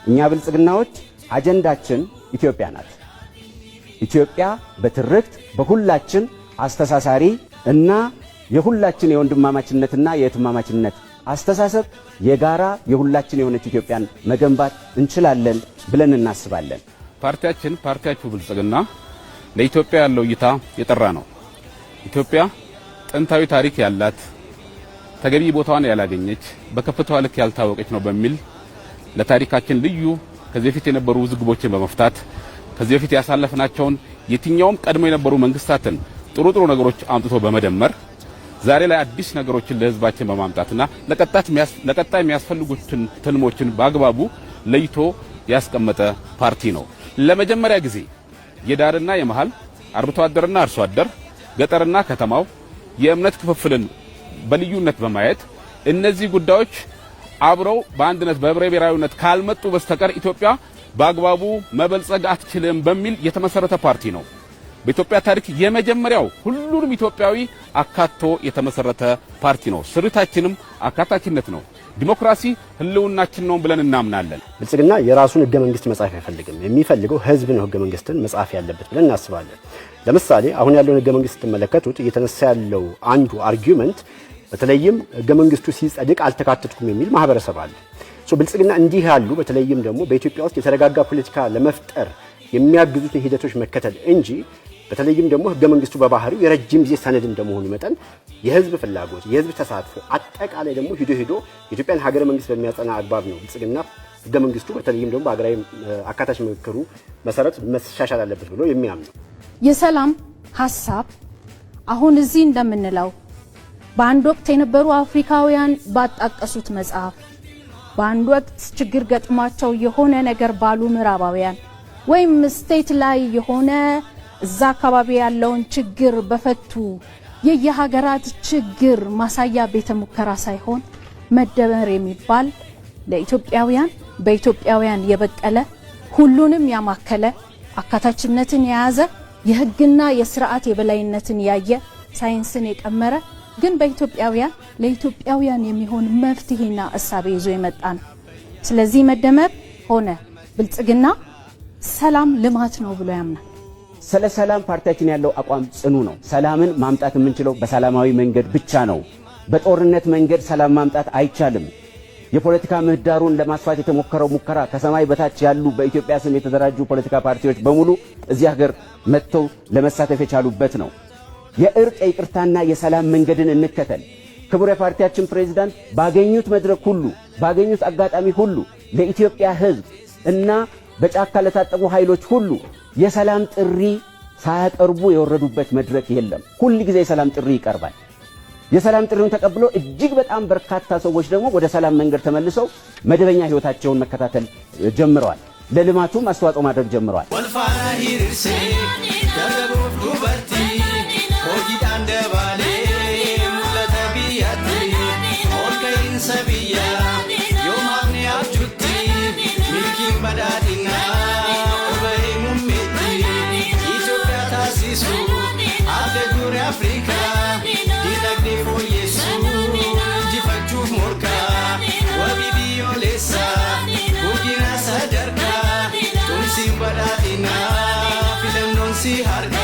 እኛ ብልጽግናዎች አጀንዳችን ኢትዮጵያ ናት። ኢትዮጵያ በትርክት በሁላችን አስተሳሳሪ እና የሁላችን የወንድማማችነትና የእህትማማችነት አስተሳሰብ የጋራ የሁላችን የሆነች ኢትዮጵያን መገንባት እንችላለን ብለን እናስባለን። ፓርቲያችን፣ ፓርቲያችሁ ብልጽግና ለኢትዮጵያ ያለው እይታ የጠራ ነው። ኢትዮጵያ ጥንታዊ ታሪክ ያላት፣ ተገቢ ቦታዋን ያላገኘች፣ በከፍታዋ ልክ ያልታወቀች ነው በሚል ለታሪካችን ልዩ ከዚህ በፊት የነበሩ ውዝግቦችን በመፍታት፣ ከዚህ በፊት ያሳለፍናቸውን የትኛውም ቀድሞ የነበሩ መንግስታትን ጥሩ ጥሩ ነገሮች አምጥቶ በመደመር፣ ዛሬ ላይ አዲስ ነገሮችን ለህዝባችን በማምጣትና ለቀጣይ የሚያስፈልጉትን ትልሞችን በአግባቡ ለይቶ ያስቀመጠ ፓርቲ ነው። ለመጀመሪያ ጊዜ የዳርና የመሃል፣ አርብቶ አደርና አርሶ አደር፣ ገጠርና ከተማው የእምነት ክፍፍልን በልዩነት በማየት፣ እነዚህ ጉዳዮች አብረው በአንድነት በህብረ ብሔራዊነት ካልመጡ በስተቀር ኢትዮጵያ በአግባቡ መበልጸግ አትችልም በሚል የተመሰረተ ፓርቲ ነው። በኢትዮጵያ ታሪክ የመጀመሪያው ሁሉንም ኢትዮጵያዊ አካቶ የተመሰረተ ፓርቲ ነው። ስሪታችንም አካታችነት ነው። ዲሞክራሲ ህልውናችን ነው ብለን እናምናለን። ብልጽግና የራሱን ህገ መንግስት መጻፍ አይፈልግም። የሚፈልገው ህዝብ ነው ህገ መንግስትን መጻፍ ያለበት ብለን እናስባለን። ለምሳሌ አሁን ያለውን ህገ መንግስት ስትመለከቱት እየተነሳ ያለው አንዱ argument በተለይም ህገ መንግስቱ ሲጸድቅ አልተካተትኩም የሚል ማህበረሰብ አለ። So ብልጽግና እንዲህ ያሉ በተለይም ደግሞ በኢትዮጵያ ውስጥ የተረጋጋ ፖለቲካ ለመፍጠር የሚያግዙትን ሂደቶች መከተል እንጂ፣ በተለይም ደግሞ ህገ መንግስቱ በባህሪው የረጅም ጊዜ ሰነድ እንደመሆኑ መጠን የህዝብ ፍላጎት፣ የህዝብ ተሳትፎ፣ አጠቃላይ ደግሞ ሂዶ ሂዶ የኢትዮጵያን ሀገረ መንግስት በሚያጸና አግባብ ነው ብልጽግና ህገ መንግስቱ በተለይም ደግሞ በሀገራዊ አካታች ምክክሩ መሰረት መሻሻል አለበት ብሎ የሚያምነው። የሰላም ሀሳብ አሁን እዚህ እንደምንለው በአንድ ወቅት የነበሩ አፍሪካውያን ባጣቀሱት መጽሐፍ፣ በአንድ ወቅት ችግር ገጥሟቸው የሆነ ነገር ባሉ ምዕራባውያን፣ ወይም state ላይ የሆነ እዛ አካባቢ ያለውን ችግር በፈቱ የየሀገራት ችግር ማሳያ ቤተ ሙከራ ሳይሆን፣ መደመር የሚባል ለኢትዮጵያውያን በኢትዮጵያውያን የበቀለ፣ ሁሉንም ያማከለ፣ አካታችነትን የያዘ፣ የሕግና የስርዓት የበላይነትን ያየ፣ ሳይንስን የቀመረ፣ ግን በኢትዮጵያውያን ለኢትዮጵያውያን የሚሆን መፍትሄና እሳቤ ይዞ የመጣ ነው። ስለዚህ መደመር ሆነ ብልጽግና ሰላም ልማት ነው ብሎ ያምናል። ስለ ሰላም ፓርቲያችን ያለው አቋም ጽኑ ነው። ሰላምን ማምጣት የምንችለው በሰላማዊ መንገድ ብቻ ነው። በጦርነት መንገድ ሰላም ማምጣት አይቻልም። የፖለቲካ ምህዳሩን ለማስፋት የተሞከረው ሙከራ ከሰማይ በታች ያሉ በኢትዮጵያ ስም የተደራጁ ፖለቲካ ፓርቲዎች በሙሉ እዚህ ሀገር መጥተው ለመሳተፍ የቻሉበት ነው። የእርቅ፣ የይቅርታና የሰላም መንገድን እንከተል። ክቡር የፓርቲያችን ፕሬዚዳንት ባገኙት መድረክ ሁሉ፣ ባገኙት አጋጣሚ ሁሉ ለኢትዮጵያ ሕዝብ እና በጫካ ለታጠቁ ኃይሎች ሁሉ የሰላም ጥሪ ሳያቀርቡ የወረዱበት መድረክ የለም። ሁል ጊዜ የሰላም ጥሪ ይቀርባል። የሰላም ጥሪውን ተቀብሎ እጅግ በጣም በርካታ ሰዎች ደግሞ ወደ ሰላም መንገድ ተመልሰው መደበኛ ሕይወታቸውን መከታተል ጀምረዋል። ለልማቱም አስተዋጽኦ ማድረግ ጀምረዋል። Walfaana hiriirsee dargaggoof dubartii hojiidhaan dabalee mul'ata biyyatti ol ka'iinsa biyyaa yoom hafni abjutti milkiin badhaadhinaa ol bahee muummeetti Itoophiyaa taasisu adda duree Afrikaa dinagdee fooyyessuu injifachuuf morkaa wabii biyyoolessaa guddina sadarkaa tumsiin badhaadhinaa filannoon si harkaa.